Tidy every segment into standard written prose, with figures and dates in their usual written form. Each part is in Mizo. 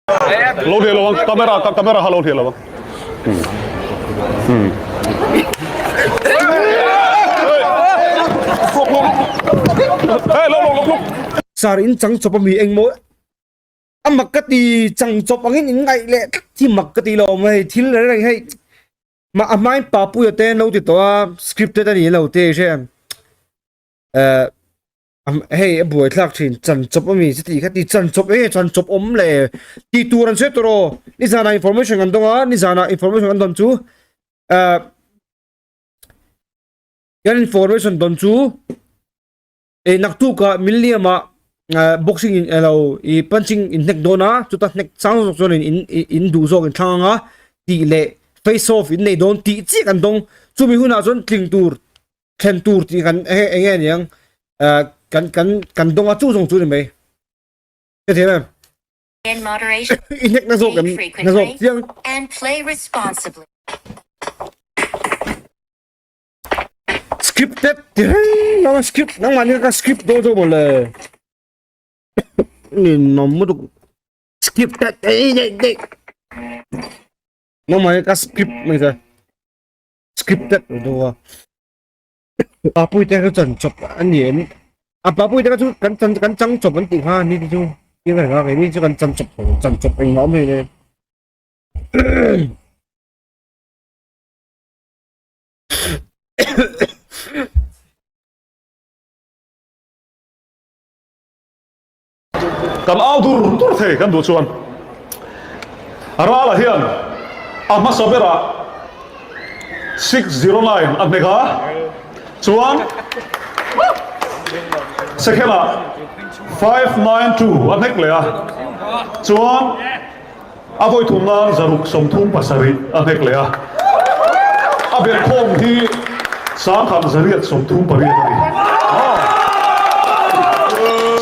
Lo hliah lo ang, camera ka camera kha lo hliah lo ang. Hey, lo lo lo lo. Sir in chang chawp ami engmaw a mak ka ti chang chawp angin in ngaih leh tlat hi mak ka ti lo awm hei thil reng reng hei mah a hmain Papuia te an lo ti tawh a scripted a ni lo te hre eh Hei a buai thlak thin chan chawp ami chuti kha ti chan chawp enge chan chawp awm le tih tur an sawi tawh aw nizanah information kan dawng a nizanah information kan dawn chu ah kan information dawn chu eh naktuk ah Milliam ah ah boxing in elo ih punching in hnek dawn a chuta hnek chang zawk chuan in in duh zawk in thlang ang a tih leh face off in nei dawn tih chiah kan dawng chumi hunah chuan tling tur thlen tur tih kan enge enge aniang eh kan kan kan dawng a chu zawng chu ni mai ka thiam em In moderation, i hnek na zawk eat em na zawk frequently, chiang and play responsibly. scripted ti reng nang script nangmah ni ka script dawn zawk mawle ni nawm lutuk scripted ei nei nei nangmah ni ka script mai ta scripted lo deuh a papui te kha chan chawp a ni em a papui te kha chu kan chan kan chang chawp an tih kha ni te chu tin reng a keini chu kan chan chawp chan chawp engmah awm hei Kan au dur dur thei kan duh chuan Rala hian a hmasa berah 609 a hnek a, chuan second ah 592 a hnek leh a, chuan a vawi thum nan 637 a hnek leh a, a belhkhawm hi 1838 a ni.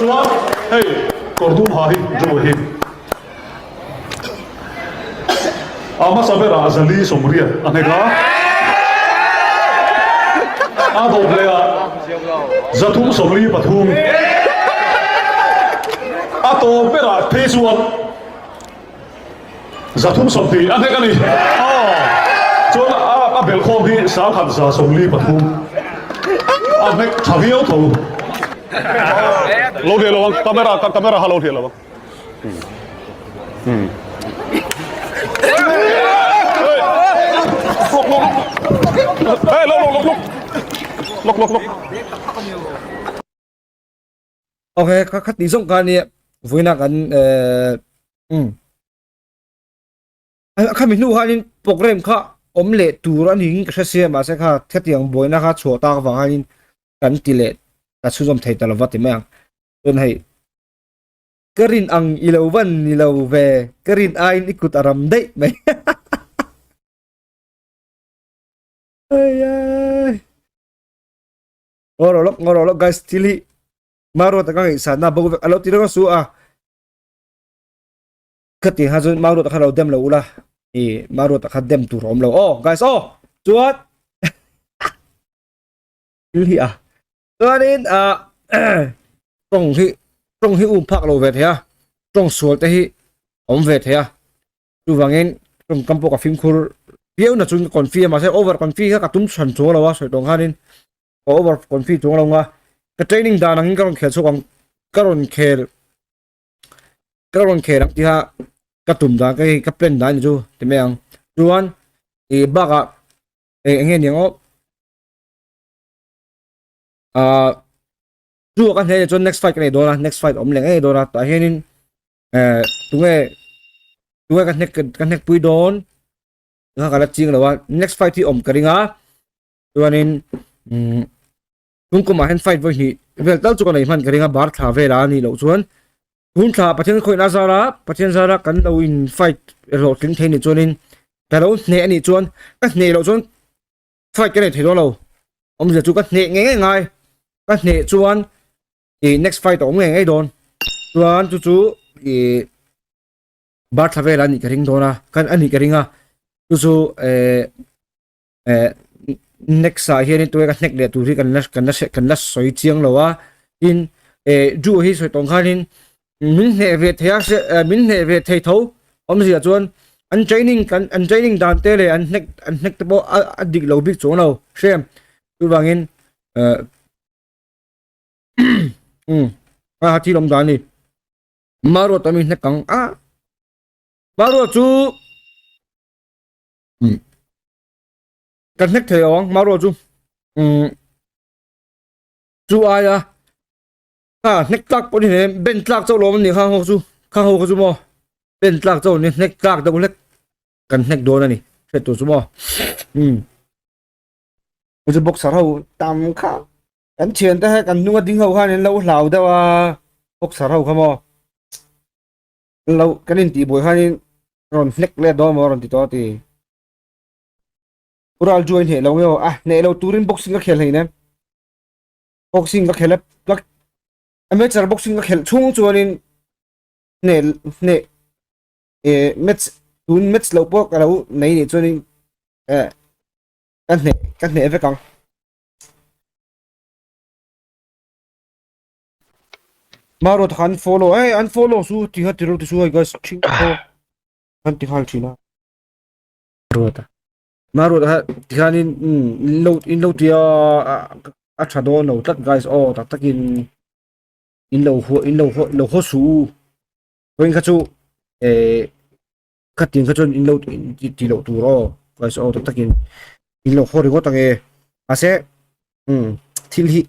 Chuan hei kawr dum ha hi Joe hi a hmasa berah 480 a hnek a, a dawp leh ah 343 a tawp berah phei chuan 320 a hnek a ni. Chuan a belhkhawm hi 1143 a hnek tha viau tho. Lo hliah lo ang, camera camera kha lo hliah lo ang. Hey, lo lo lo lo. Lok lok lok. Okay, kha kha ti zawng ka nia vuina kan eh um khami hnu khanin program kha awm leh tur a niin ka hre sia mahse kha khatiang buaina kha chhuah tak avang khanin kan ti leh ka chhunzawm thei ta lova ti mai ang chuan hei ka rin ang i lo van ni lo ve ka rin aiin i kut a ram daih mai ai ai Ngawr lawk ngawr lawk guys thil hi Maruata ka ngaihsan a bo vek a lo ti reng a su a ka ti kha chuan Maruata kha lo dem lo ula i Maruata kha dem tur a awm lo aw guys aw chuan thil hi a chuanin a tawng hi tawng hi um phak lo ve thei a tawng sual te hi awm ve thei a chuvangin tawngkam pawh ka fimkhur viau na chuan ka confi a mahse over confi kha ka tum chhan chuang lo a sawi tawng khanin ka over confi chuang lo nga ka training dan angin ka rawn khel chhuak ang ka rawn khel ka rawn khel ang tiha ka tum dan ka ka plan dan ni chu ti mai ang chuan ih bakah eng enge niang aw ah chu ka hneh chuan next fight ka nei dawn a next fight awm leh ngei dawn a tah hianin eh tunge tunge ka hnek ka hnek pui dawn nga ka la ching lo a next fight hi awm ka ring a chuanin umm tung kumah hian fight vawi hnih vel tal chu ka nei hman ka ring a bar thla vela a nih loh chuan tun thla Pathian khawihna zara Pathian zara kan lo in fight hlawhtling thei nih chuanin ka lo hneh a nih chuan ka hneh loh chuan fight ka nei thei dawn lo awmzia chu ka hneh ngei ngei ngai ka hneh chuan ih next fight a awm ngei ngei dawn chuan chu chu ih bar thla vel a nih ka ring dawn a kan a nih ka ring a chu chu eh eh next ah hianin tunge ka hnek leh tur hi kan la kan la kan la sawi chiang lo a tin eh ju hi sawi tawng khanin. Min hneh ve thei a hre min hneh ve thei tho awmzia chuan an training kan an training dan te leh an hnek an hnek te pawh a a dik lo bik chuang lo hrem chuvangin eh um a thil awm dan a ni Maruata mi hnek ang a Maruat chu um kan hnek thei lo ang Maruat chu um chu aia. A hnek tlak pawh ni hle ben tlak chauh lawm a ni khang ho chu khang ho kha chu maw ben tlak chauh ni hnek tlak deuh hlek kan hnek dawn a ni hriat tur chu maw um chu boxer ho tam kha kan thian te kan hnunga ding ho khan in lo hlau deuh a boxer ho kha maw lo kan in tih buai khanin rawn hnek let dawn maw rawn ti tawh a ti Ural join hneh lo nge aw a hneh lo turin boxing ka khel hleinem. Boxing ka khelh a ka amateur boxing ka khelh chhung chuanin hneh hneh eh match tun match loh pawh ka lo nei nih chuanin eh ka hneh ka hneh vek ang. Maruat kha an follow eh an follow chu ti kha ti ro ti chu hei guys ṭhing an ti nghal ṭhin a. Maruat a. Maruat a tikhanin in lo in lo tia a tha dawn lo tlat guys aw tak takin in lo haw in lo haw lo haw suh u vawiin kha chu eh khatin kha chuan in lo ti loh tur aw guys aw tak takin in lo haw ringawt ang e mahse um thil hi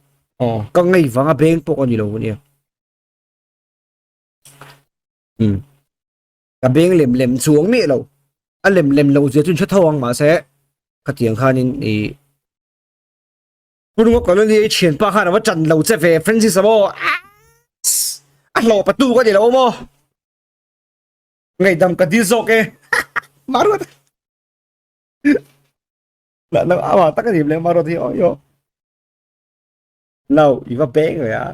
aw ka ngei vanga beng pawh a ni lo ania um. Ka beng lem lem chuang miah lo. A lem lem lo zia chu in hre tho ang mahse khatiang khanin i Purunga colony i thianpa khan a va chan lo che ve Francis a maw a hlawh patu ka ni lo maw ngaihdam ka dil zawk e Maruat la la awa tak ani le Maruat hi aw yo Lo i va beng ve a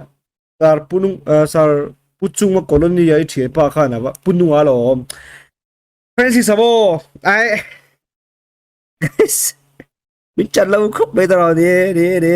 Sir Punung Sir Puchunga colony a i thianpa khan a va Pununga lo awm Francis a maw ai min chan lo khawp mai tawh ni ni ni.